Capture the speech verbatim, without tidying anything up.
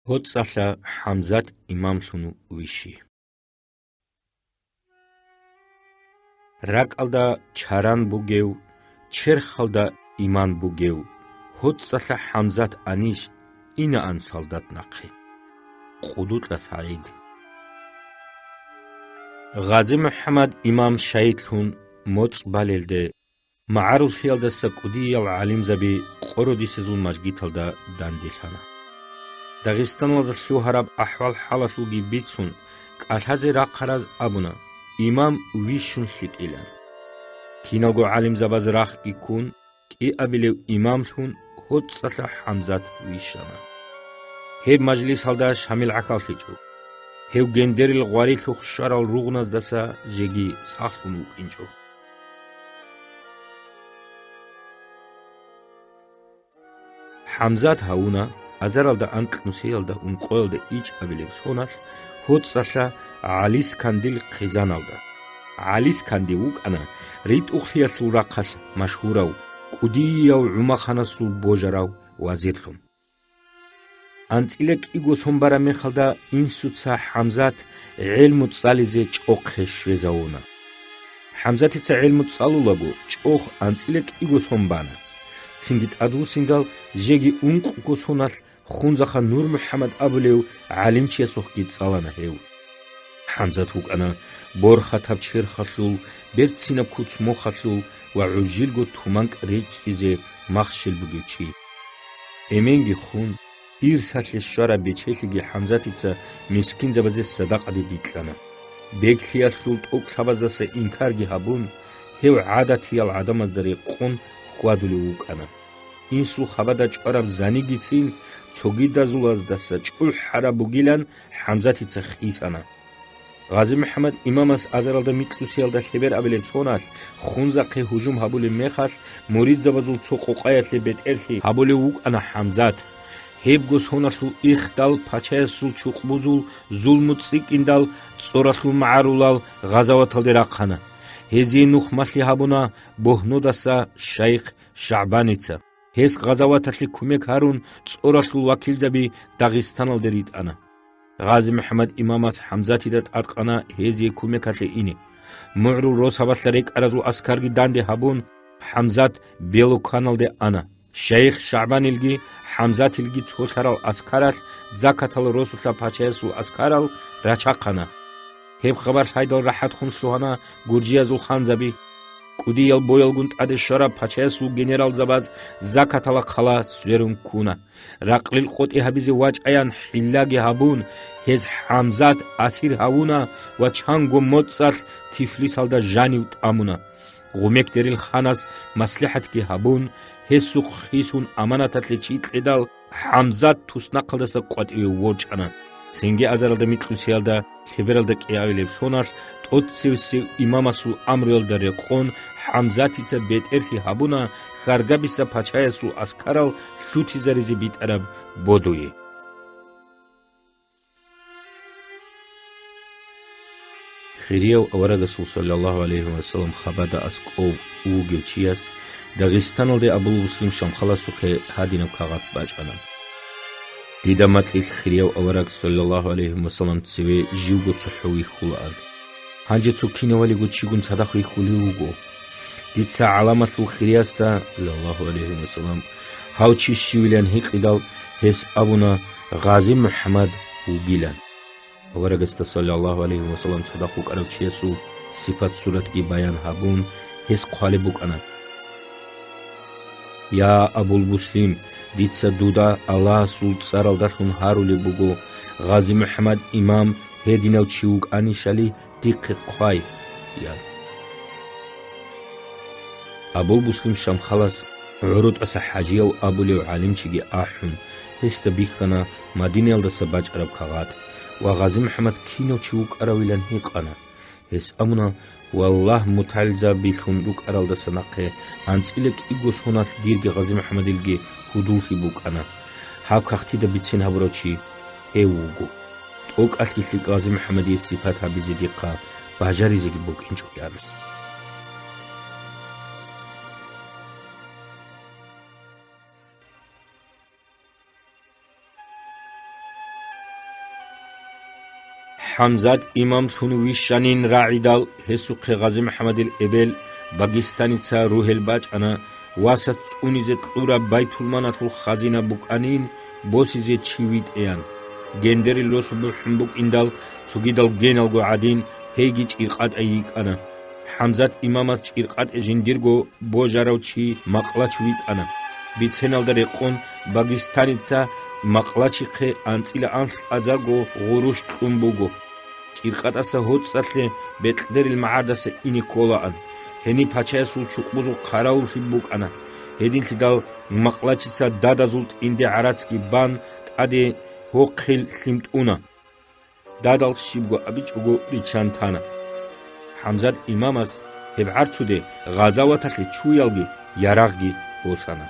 ГьоцӀалъа ХӀамзат имамлъун вищи. РакӀалда чаран бугев, черхалда иман бугев, ГьоцӀалъа ХӀамзат анищ инаан солдат нахъе. Къудукьа СагӀид. Гъази-МухӀаммад имам шагьидлъун моцӀ балелде, магӀаруллъиялдаса кӀудиял гӀалимзаби къородисезул мажгиталда данделъана. Дагъистаналда лъугьараб ахӀвал-хӀалалъулги бицун, кӀалъазе рахъараз абуна, имам вищун лъикӀилан. Киналго гӀалимзабаз рахъги ккун, кӀиабилев имамлъун ГьоцӀалъа ХӀамзат вищана. Гьеб мажлисалда Шамил гӀахьаллъичӀо. Гьев гендерил гъварилъухъ щварал ругъназдаса жеги сахлъун вукӀинчӀо. ХӀамзат гьавуна азаралда анкь нусиялда ункъоялда ичӀабилеб соналъ ГьоцӀалъа ГӀалискандил хъизаналда. ГӀалисканди вукӀана ритӀухълъиялъул рахъалъ машгьурав, кӀудияв ГӀумаханасул божарав вазирлъун. АнцӀила кӀиго сон бараб мехалда инсуца ХӀамзат гӀелму цӀализе чӀохъе щвезавуна. ХӀамзатица гӀелму цӀалулаго чӀох анцӀила кӀиго сон бана. Цинги тӀадвуссиндал жеги ункъго соналъ Хунзахъа НурмухӀаммад абулев гӀалимчиясухъги цӀалана гьев. ХӀамзат вукӀана борхатаб черхалъул, берцинаб куц-мохалъул ва гӀужилго туманкӀ речӀчӀизе махщел бугев чи. Эменги хун, ирсалъе щвараб бечелъиги ХӀамзатица мискинзабазе садакъаде бикьана. Беглъиялъул тӀокӀлъабаздаса инкарги гьабун, гьев гӀадатиял гӀадамазда рекъон хьвадулев вукӀана. Инсул хабада чӀвараб занигицин цогидазулаздаса чӀухӀараб бугилан ХӀамзатица хисана. Гъази-МухӀаммад имамас азаралда микьусиялда лъеберабилеб соналъ Хунзахъе гьужум гьабулеб мехалъ, муридзабазул цо къокъаялъе бетӀерлъи гьабулев вукӀана ХӀамзат. Гьебго соналъул ихдал пачаясул чукъбузул зулму цӀикӀкӀиндал цӀоралъул магӀарулал гъазаваталде рахъана. Гьезие нухмалъи гьабуна Богьнудаса шайх ШагӀбаница. Гьес гъазаваталъе кумек гьарун, цӀоралъул вакилзаби Дагъистаналде ритӀана. Гъази-МухӀаммад имамас ХӀамзатида тӀадкъана гьезие кумекалъе ине. МугӀрул росабалъа рекӀаразул аскарги данде гьабун, ХӀамзат Белоканалде ана. Шайх ШагӀбанилги ХӀамзатилги цолъарал аскаралъ Закатал росулъа пачаясул аскарал рачахъана. Гьеб хабар лъайдал рахӀатхун лъугьана гуржиязул ханзаби. КӀудиял боялгун тӀаде щвараб пачаясул генералзабаз Закатала хъала сверун ккуна. Ракълил къотӀи гьабизе вачӀаян хӀиллаги гьабун, гьез ХӀамзат асир гьавуна ва чанго моцӀалъ Тифлисалда жанив тӀамуна. Гъумекдерил ханас маслихӀатги гьабун, гьесухъ хисун аманаталъе чи кьедал, ХӀамзат туснахъалдаса къватӀиве ворчӀана. Цинги азаралда микьусиялда лъебералда кӀиабилеб соналъ тӀоцевесев имамасул амруялда рекъон ХӀамзатица бетӀерлъи гьабуна Хьаргабиса пачаясул аскарал лъутизаризе битӀараб бодуе. Хирияв аварагасул саллаллагьу гӀалайгьи ва саллам хабада аскӀов вугев чияс Дагъистаналде Абул-Муслим Шамхаласухъе гьадинаб кагъат бачӀана: «Дида макьилъ хирияв авараг саллаллагьу гӀалайгьи ва саллам цеве живго цохӀо вихьулаан. Гьанже цо кинавалиго чигун цадахъ вихьулев вуго. Дица гӀаламалъул хириясда, саллаллагьу гӀалайгьи ва саллам, гьав чи щивилан гьикъидал, гьес абуна Гъази МухӀаммад вугилан». Аварагасда, саллаллагьу гӀалайгьи ва саллам, цадахъ вукӀарав чиясул сипат-суратги баян гьабун, гьес хъвалеб букӀана: «Я Абул-Муслим, дица дуда Аллагьасул цӀаралдалъун гьарулеб буго, Гъази МухӀаммад имам гьединав чи вукӀанищали, дихъе хъвай», – ян. Абул-Муслим Шамхалас ГӀурутӀаса ХӀажияв абулев гӀалимчиги ахӀун, гьесда бихьана Мадинаялдаса бачӀараб кагъат ва Гъази МухӀаммад кинав чи вукӀаравилан гьикъана. Гьес абуна, валлагь, мутагӀилзабилъун рукӀаралдаса нахъе анцӀила кӀиго соналъ дирги Гъази МухӀаммадилги гьудуллъи букӀана. Гьаб кагътида бицен гьабурав чи гьев вуго. ТӀокӀалъги лъикӀ Гъази МухӀаммадие сипат гьабизе дихъа бажаризеги букӀинчӀо, ян. ХӀамзат имамлъун вищанин рагӀидал, гьесухъе ГъазимухӀаммадил эбел Багистаница ругьел бачӀана, васас цӀунизе кьураб байтулмалалъул хазина букӀанин, босизе чи витӀеян. Гендерил росу бухӀун букӀиндал, цогидал геналго гӀадин, гьейги чӀиркъатӀай йикӀана. ХӀамзат имамас чӀиркъатӀе жиндирго божарав чи Макълач витӀана. Биценалда рекъон Багистаница Макълачихъе анцӀила анлъазарго гъурущ кьун буго. ЧӀиркъатӀаса гьоцӀалъе бекьдерил магӀардаса ине кколаан. Гьениб пачаясул чукъбузул хъаравуллъи букӀана. Гьединлъидал Макълачица дадазул тӀинде гӀарацги бан, тӀаде гьохъил лъим тӀуна. Дадал щибго абичӀого риччан тана. ХӀамзат имамас гьеб гӀарцуде гъазаваталъе чуялги ярагъги босана.